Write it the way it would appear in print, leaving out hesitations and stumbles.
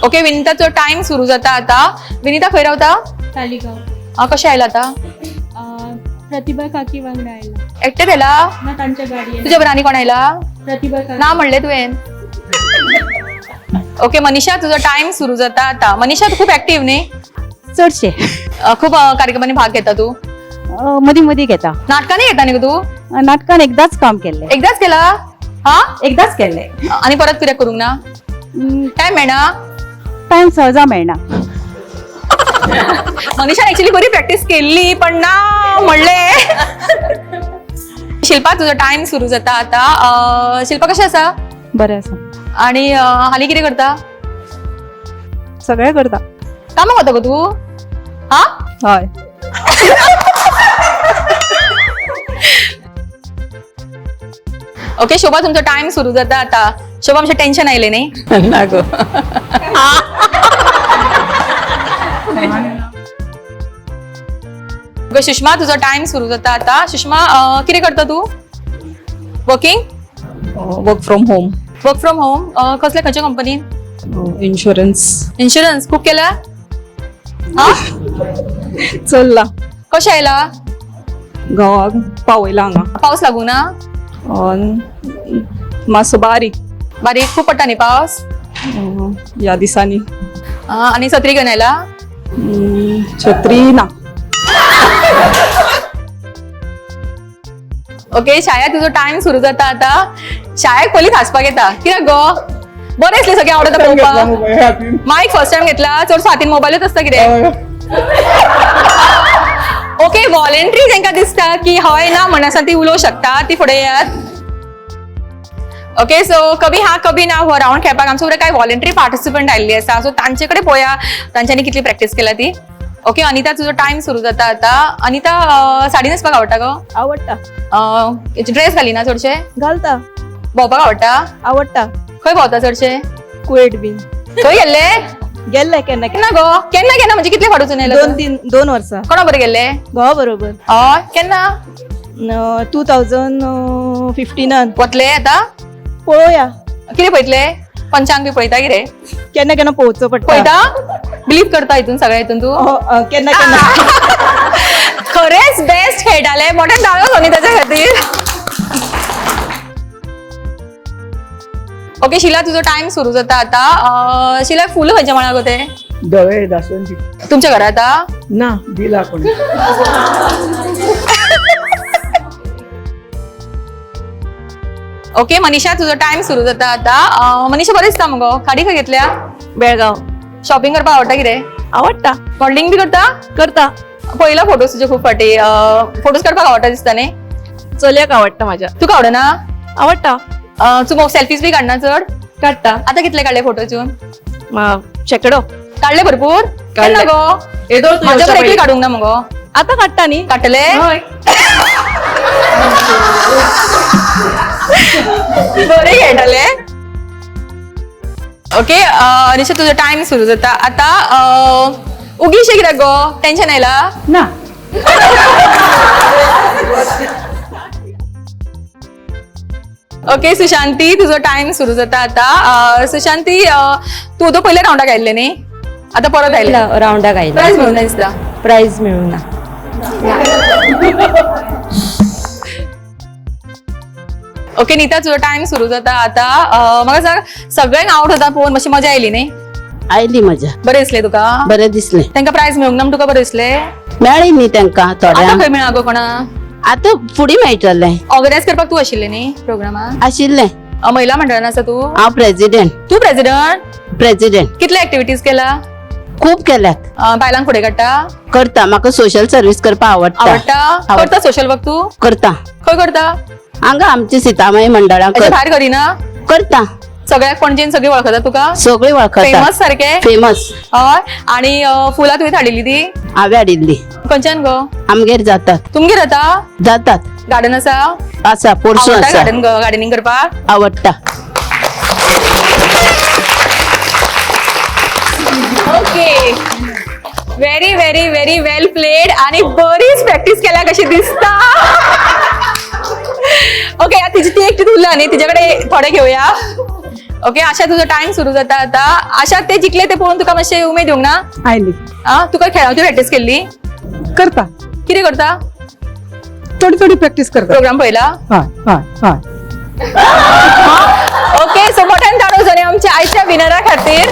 Okay विनिताचो time सुरू जाता आता. विनिता खंय रावता? तालिगांव. कशें आयला आता? प्रतिभा काकी वांगडा आयला. एकटेच आयला? ना, तांच्या गाडयेन. तुज्या बरोबर आनी कोण आयला? प्रतिभा काकी. ना म्हणले तुवें. ओके मनीषा, तुझो टाइम सुरू जाता आता. मनीषा, तू खूप ऍक्टिव्ह न्ही? चडशे. खूप कार्यक्रमांनी भाग घेता तू? मदीं मदीं घेता. नाटकांनी घेता न्ही गो तू? नाटकान एकदाच काम केल्लें. एकदाच केला? हा. एकदाच केल्लें. आणि परत कित्याक करूंक ना? टायम मेळना? टायम सहजा मेळना. मनीषान ऍक्च्युली बरी प्रॅक्टिस केल्ली पण ना म्हणले. शिल्पा, तुझो टाइम सुरू जाता आता. शिल्पा कशें आसा? बरें आसा. आणि हाली कितें करता? सगळें करता. कामाक वता गो तू? हा. हय. ओके शोभा, तुमचो टाइम सुरू जाता आता. शोभा, आमचें टेन्शन आयलें न्ही? ना गो. ओके सुषमा, तुझो टाइम सुरू जाता आता. सुषमा, कितें करता तू? Working? Work from home. Work from home. कसल्या खंयच्या कंपनीन? इन्शुरन्स. इन्शुरन्स खूप केला? हा. चल्ला. कशें आयला? घोवाक पावयला हांगा. पावस लागू ना? मातसो बारीक. बारीक. खूप पडटा न्ही पावस? ह्या दिसांनी. आणि सत्री घेवन आयला? छत्री ना. ओके शाया, तुझो टाइम सुरू जाता आता. शायाक पयलींच हांसपाक येता कित्याक गो? बरें दिसलें सगळें आवडटा पळोवपाक. मायक फर्स्ट टायम घेतला. चडसो हातीन मोबायलूच आसता कितें. ओके व्हॉलेंट्री तांकां दिसता की हय ना म्हण आसा ती उलोवंक शकता, ती फुडें येयात. ओके सो कभी हा कभी ना हो रावंड खेळपाक आमच्या बरोबर काय व्हॉलेंट्री पार्टिसिपंट आयिल्ली आसा. सो तांचे कडेन पळोवया तांच्यांनी कितली प्रॅक्टीस केल्या ती. ओके अनिता, तुजो टायम सुरू जाता आता. अनिता, साडी न्हेसपाक आवडटा गो? आवडटा. ड्रेस घालिना चडशे? घालता. भोंवपाक आवडटा? आवडटा. खंय भोंवता चडशे? कुवेट बीन. खंय गेल्ले? गेल्ले केन्ना. केन्ना गो? केन्ना केन्ना म्हणजे कितले फावट वचून येयले? दोन तीन 2 वर्सां. कोणा बरोबर गेल्ले? घोवा बरोबर. हय, केन्ना? 2015. वतले आता? पळोवया. कितें पळयतले? पंचांग बी पळयता कितें? केन्ना केन्ना पळोवचो पडटा. पळयता? बिलीव करता हितून सगळ्या हितून तूं? हो, केन्ना केन्ना. खरेंच बेस्ट खेळटाले. मोठ्यान टाळयो न्ही ताच्या खातीर. ओके शिला, तुझो टायम सुरू जाता आता. शिला, फुलां खंयच्या मळाक गो ते? धवे दासवंती. तुमच्या घरात आहा? ना, दिला कोणी. ओके मनीषा, तुझो टायम सुरू जाता आता. मनीषा, बरें दिसता मुगो. गाडी खंय घेतल्या? बेळगांव. शॉपिंग करपाक आवडटा कितें? आवडटा. मॉडलिंग बी करता? करता. पयला फोटोज तुजे खूब फाटी. फोटोज काडपाक आवडटा दिसता न्ही? चलयाक आवडटा माझ्या. तुका आवडना? आवडटा. तूं सेल्फीज बी काडना चड? काडटा. आता कितले काडले फोटोज? शेकडो. काडले भरपूर? केन्ना गो? येदोळ तूं म्हाज्या येवच्या बरोबर एकली पयलीं. काडूंक ना मुगो? आतां काडटा न्ही. काडटले? हय. बरे खेळटाले. ओके अनिशा, तुझो टायम सुरू जाता आता. उगी शे कित्याक गो? टेन्शन आयला? ना. ओके सुशांती, तुझो टायम सुरू जाता आता. सुशांती, तूं तो पयल्या रावंडाक आयिल्लें न्ही? आता परत आयलें. रावंडाक आयला. प्रायज मेळूं ना दिसता. प्रायज मेळूं ना. ओके नीता, तुझो टायम सुरू जाता आता. म्हाका सांग, सगळ्यांक आवट जाता पळोवन मातशी मजा आयली न्ही? आयली मजा. बरें दिसलें तुका? बरें दिसलें. तांकां प्रायज मेळूंक ना म्हण तुका बरें दिसलें? मेळ्ळी न्ही तांकां आतां थोड्यांक. खंय मेळ्ळा गो कोणा? आतां फुडें मेळटलें. ऑर्गनायज करपाक तूं आशिल्लें न्ही प्रोग्रामाक? आशिल्लें. महिला मंडळान आसा तूं? हांव प्रेजिडेंट. तूं प्रेजिडंट? प्रेजिडेंट. कितले एक्टिविटीज केला? खूब केल्यात. बायलांक फुडें काडटा? करता. म्हाका सोशल सर्वीस करपाक आवडटा. आवडटा? आवडटा. करता सोशल वर्क तूं? करता. खंय करता? हांगा आमच्या सीतामाई मंडळान. हेच्या भायर करिना? करता. सगळ्याक पणजेन सगळी वळखता तुका? सगळी वळखता. फेमस सारखे? फेमस. हय. आणि फुलां तुवें हाडिल्ली ती? हांवें हाडिल्ली. खंयच्यान गो? आमगेर जातात. तुमगेर जाता? जातात. गार्डन आसा? आसा, पोरसूं आवडटा? आसा. गार्डन गार्डनिंग करपाक? आवडटा. Okay, very very very well played आणि बरीच प्रॅक्टिस केल्या कशी दिसता. ओके, आता तिची ती एकटी उरला न्ही, तिच्याकडे थोडे घेऊया. ओके आशा, तुजो टायम सुरू जाता आता. आशा, ते जिखले ते पळोवन तुका मातशें उमेद येवंक ना? आयली. आ, तुका खेळाची प्रॅक्टीस केल्ली? करता. कितें करता? थोडी थोडी प्रॅक्टीस करता. प्रोग्राम पळयला? हय हय हय. ओके, सो मोठ्यान ताळो जावया आमच्या आयच्या विनरा खातीर.